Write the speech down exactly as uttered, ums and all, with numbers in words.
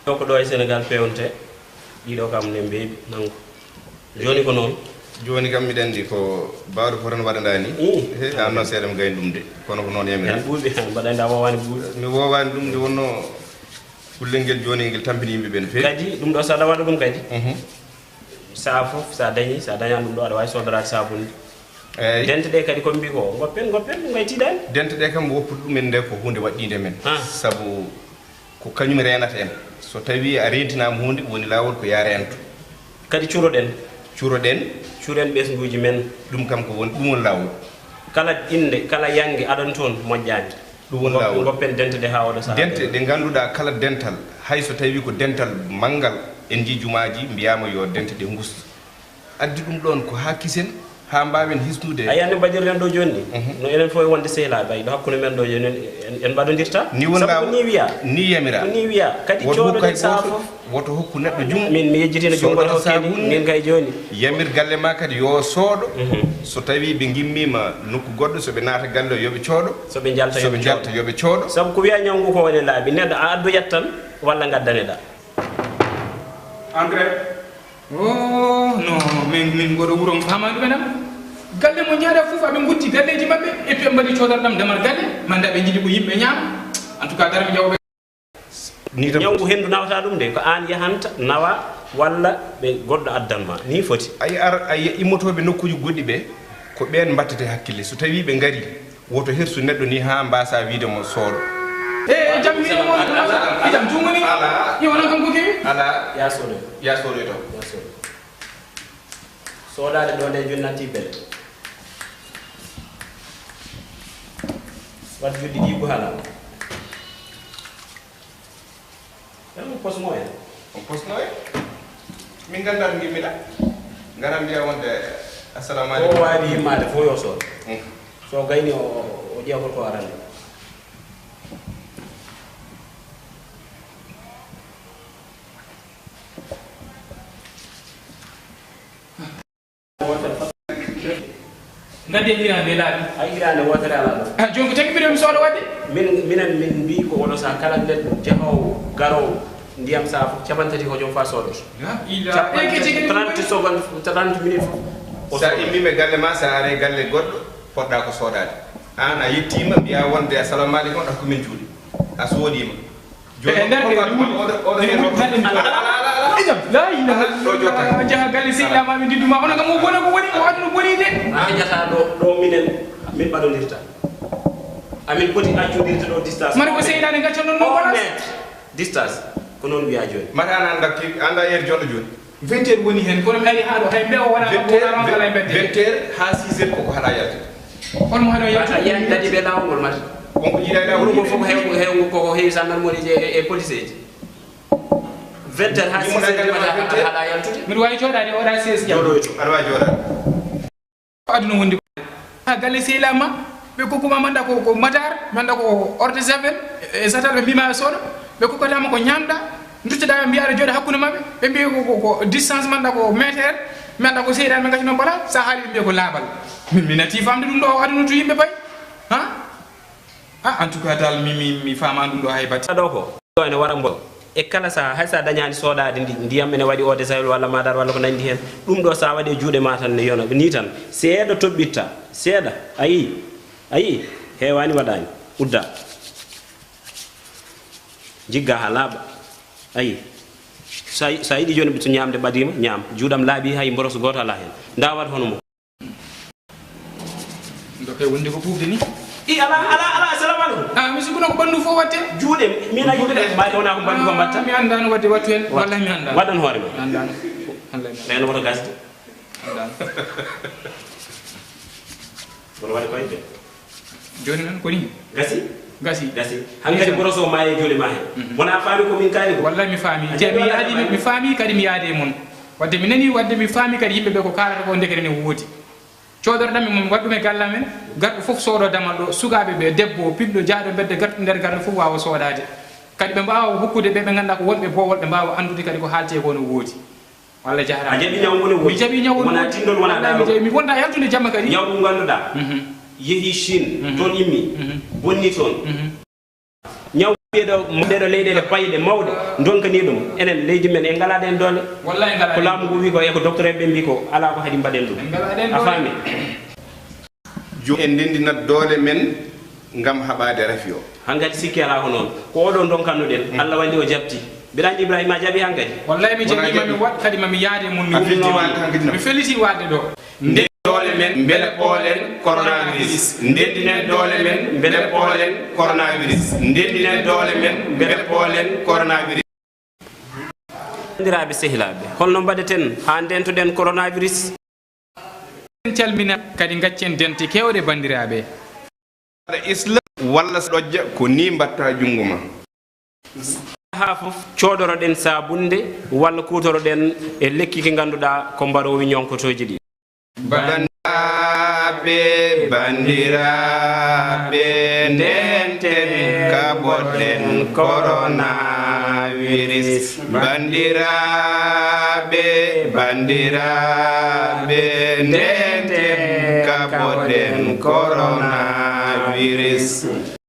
Ɗo ko ɗo e Senegal peewnte, ɗiɗo kam ne mbeeɓi nanngu. Jooni ko noon. Jooni kam miɗa anndi ko baawɗo fof tan waɗanɗaa ni. Mm. He, aan noon seeɗa mi gayni ɗum de. Kono ko noon yamiraa. Ene ɓuuɓi, mbaɗa anndi a woowaani ɓuuɓi. Mi woowaani ɗum nde wonnoo kullel ngel jooni ngel tampini yimɓe ɓe no feewi. Kadi, ɗum ɗo so aɗa waɗa ɗum kadi. Mhm. Sahaa fof, so a dañii, so a dañaani ɗum ɗo, aɗa waawi soodoraade saabunnde. Eey. Dente ɗe kadi ko mbi ko, ngoppen, ngoppen, ɗum kay tiiɗaani. Dente ɗe kam woppude ɗum en nde ko huunde waɗɗiinde men. Ah. Sabu ko kañum reenata en. So tawii a reentinaama huunde, woni laawol ko yo a reento. Kadi curoɗen. Curoɗen. Curen ɓesnguuji men. Ɗum kam ko woni, ɗum woni laawol. Kala innde, kala yannge aɗon toon moƴƴaani. Ɗum woni laawol. Ngoppen dente ɗe haa oɗo sahaa. Dente ɗe ngannduɗaa kala dental, hay so tawii ko dental manngal, en njii jumaaji mbiyaama yo dente ɗe ngus. Addi ɗum ɗoon ko haa kisen, haa mbaawen hisnude. A yiyii no mbaɗirɗen ɗo jooni ni? Mhm. No enen fof e wonde sehilaaɓe, ay, ɗo hakkunde men ɗo jooni en, en, en mbaɗondirta. Ni woni laawol. Sabu ko ni wiyaa. Ni yamiraa. Ko ni wiyaa. Kadi woto coodoɗen hokku hay sahaa gooto, fof. Woto hokku neɗɗo junngo. Min, mi yejjitiino junngo soodoɗo hokkee ni, saabunnde. Min kay jooni. Yamir galle maa kadi yo soodo. Mhm. So tawii ɓe ngimmiima nokku goɗɗo, so ɓe naata galle o, yo ɓe coodo. So ɓe njalta, yo ɓe njalta, yo ɓe coodo. Sabu ko wiyaa ñaw ngu ko woni laabi, neɗɗo a addoyat tan, walla ngaddaneɗaa. Entrée. Oh, non, min, min ngoɗo wuro mi faama ɗum enam. Galle mo njeeɗa fof, aɓe ngotti galleeji maɓɓe, et puis ɓe mbaɗi coodorɗam damar galle, manda ɓe njiɗi ko yimɓe ñaama. En tout cas, dara mi jawo ɓe. Ni tan. Ñaw ngu henndu nawata ɗum de, ko aan yahanta, nawa, walla ɓe goɗɗo addan ma. Ni foti. Ay ar, ay immotooɓe nokkuuji goɗɗi ɓe, ko ɓeen mbattete hakkille. So tawii ɓe ngarii, woto hersu neɗɗo ni haa mbaasaa wiyde mo soodo. E, e jam mi mo, e jam juumani. Alaa. Yo, wonaa kam ko kewi. Alaa. Yaa soodo. Yaa soodo taw. Yaa soodo. Soodaade ɗo nde jooni natti pele. Waɗ juddi ɗi ko hala. Ɗum posmo en. On posmo en? Min nganndaa to ngimmiɗa. Ngara mbiya wonde, "Assalamu aleykum." O waawi yimmaade fof yo sood. Mm. So gayni o, o ƴeewa ko arande. Ngaddi e hiraande laabi. A hiraande wootere alaa ɗo. Ah, jooni ko tagi mbiɗo mi sooda waɗde? Min, minen min mbii ko oɗo sahaa kala neɗɗo jahoowo, garoowo, ndiyam sahaa fof, capanɗe tati ko joom fa soodoto. La ilaha. Capanɗe tati, trente secondes, trente minutes. Sa immiima galle ma, sa ari galle goɗɗo, poɗɗa ko soodaade. Aan a yettiima, mbiyaa wonde assalamu aleykum, ɗa ko min juuɗe. A soodiima. E nder ɓe ɗum, ene ɓuri hannde mi jooɗo. Ijam, la ilaha illallah, a jaha galle sehilaa ma, mi diddu ma, hono kam o bona ko woni, o aduna boni de. A jataa ɗo, ɗo minen, min mbaɗondirta. Amin poti accodirde ɗo distance. Mane ko sehilaaɓe ngaccan ɗon ɗo un place. Mètre distance. Ko noon wiyaa jooni. Mata an annda ki, annda heure jooɗo jooni. Vingt heures woni heen, kono mi ari haa ɗo, hay mbeewa wonaa kam, wonaa kam kala e mbedde. Vingt heures haa six heures koko haɗa yaltude. Kono mo haɗa yaltude. A yiyan kadi ɓe laawol ngol mata. Wonko jiiɗa e laawol. Wuro ngo fof heew-, heew-, koko heewi gendarmerie e, e police ji. Vingt heures haa six heures du matin haɗa yaltude. Mbiɗa waawi jooɗaade oɗa siège jam. Jooɗoyto. Aɗa waawi jooɗaade. Ko aduna wondi. Ha galle sehilaa ma, ɓe kokkuma manda ko, ko matar, manda ko eau de javel, e satal ɓe mbima e soodo, ɓe kokkatama ko ñamɗa, duttoɗa ɓe mbiya aɗa jooɗi hakkunde maɓɓe, ɓe mbiya ko, ko, ko distance manda ko mètre, manda ko sehilaa men gasi noon bala, sa haali ɓe mbiya ko laabal. Min, mi natti famde ɗum ɗo o aduna to yimɓe payi. Ha? Ah, en tout cas dal, mi, mi, mi faamaani ɗum ɗo hay batte. Ɗo ko, ɗo ene wara mboɗo. E kala sahaa, hay so a dañaani soodaade ndi, ndiyam ene waɗi eau de javel walla madar walla ko nanndi heen. Ɗum ɗo so a waɗi e juuɗe ma tan ne yona. Nii tan, seeɗa toɓɓitta, seeɗa. A yii? A yii? Heewaani waɗaani. Udda. Jigga haa laaɓa. A yii? So a, so a yiɗi jooni ɓe to ñaamde ɓadiima, ñaam. Juuɗam laaɓi hay mboros gooto alaa heen. Ndaa waɗ hono mo. Ɗo kay wonde ko ɓuuɓde ni. I ala, ala, ala, assalamu aleykum. Ah, mi sikkuno ko ɓanndu fof watte. Juuɗe, min a juuɗe, mbaade wona ko ɓanndu ko mbatta. Ah, mi anndaano waɗde wattu heen. Wallahi mi anndaano. Waɗan hoore ma. Mi anndaano. Wallahi mi anndaano. Ɓeen woto gasde. Anndaano. Woto waɗe koye ɓe. Jooni noon ko ni? Gasi? Gasi. Gasi. Hankadi boroso ma e juuɗe ma heen. Mhm. Wona a faami ko min kaali ko? Wallahi mi faami. Te mi yaadi, mi faami kadi mi yaadi e mon. Wadde mi nani, wadde mi faami kadi yimɓe ɓe ko kaalata ko ndekere ne woodi. Coodorɗanmi mo mi waɗ ɗum e galle amen, garɗo fof soodo damal ɗo, sukaaɓe ɓe, debbo, pinɗo, jahɗo mbedda, garɗo nder galle fof waawa soodaade. Kadi ɓe mbaawa hokkude ɓe ɓe ngannduɗaa ko wonɓe boowal, ɓe mbaawa anndude kadi ko haaltee ko no woodi. Walla jahra. A jaɓi ñaw ngu no woodi. Mi jaɓi ñaw ngu no woodi. Wona tinndol, wona daarol. Wallahi mi jaɓi, mi wonda yaltude jamma kadi. Ñaw ngu ngannduɗaa. Mhm. Yehi Chine, mhm, toon immi, mhm, bonni toon. Mhm. Ñaw. Ɗeɗo ɗeɗo leyɗeele payɗe mawɗe ndonkani ɗum, enen leydi men en ngalaa ɗen doole. Wallahi ngalaa ko ɗen laamu ngu wi ko e ko docteur en ɓe mbi ko alaa ko haɗi mbaɗen ɗum. En ngalaa ɗen a doole. Faami? Jooni en ndendinat doole men ngam haɓaade rafi o. Hankadi sikki alaa ko noon. Ko oɗo ndonkanno ɗen, Allah walli o jaɓti. Mbiɗa anndi Ibrahima a jaɓi hankadi. Wallahi mi jaɓi ma mi waɗ kadi ma mi yaade mun mi wumno mi feliti waade ɗo. Nde doole men mbele poolen coronavirus. Ndendinen doole men mbele poolen coronavirus. Ndendinen doole men mbele poolen coronavirus. Banndiraaɓe sehilaaɓe, holno mbaɗeten haa ndeentoɗen coronavirus? En calmina kadi ngaccen dente keewɗe banndiraaɓe. Waɗa islam walla ɗojja ko ni mbatta junngo ma. Haa fof cooɗoroɗen saabunde walla kuutoroɗen e lekki ki ngannduɗaa ko mbaroowi ñonkotooji ɗi. Banndiraaɓe, banndiraaɓe, ndenten kaɓoɗen coronavirus. Banndiraaɓe, banndiraaɓe, ndenten kaɓoɗen coronavirus.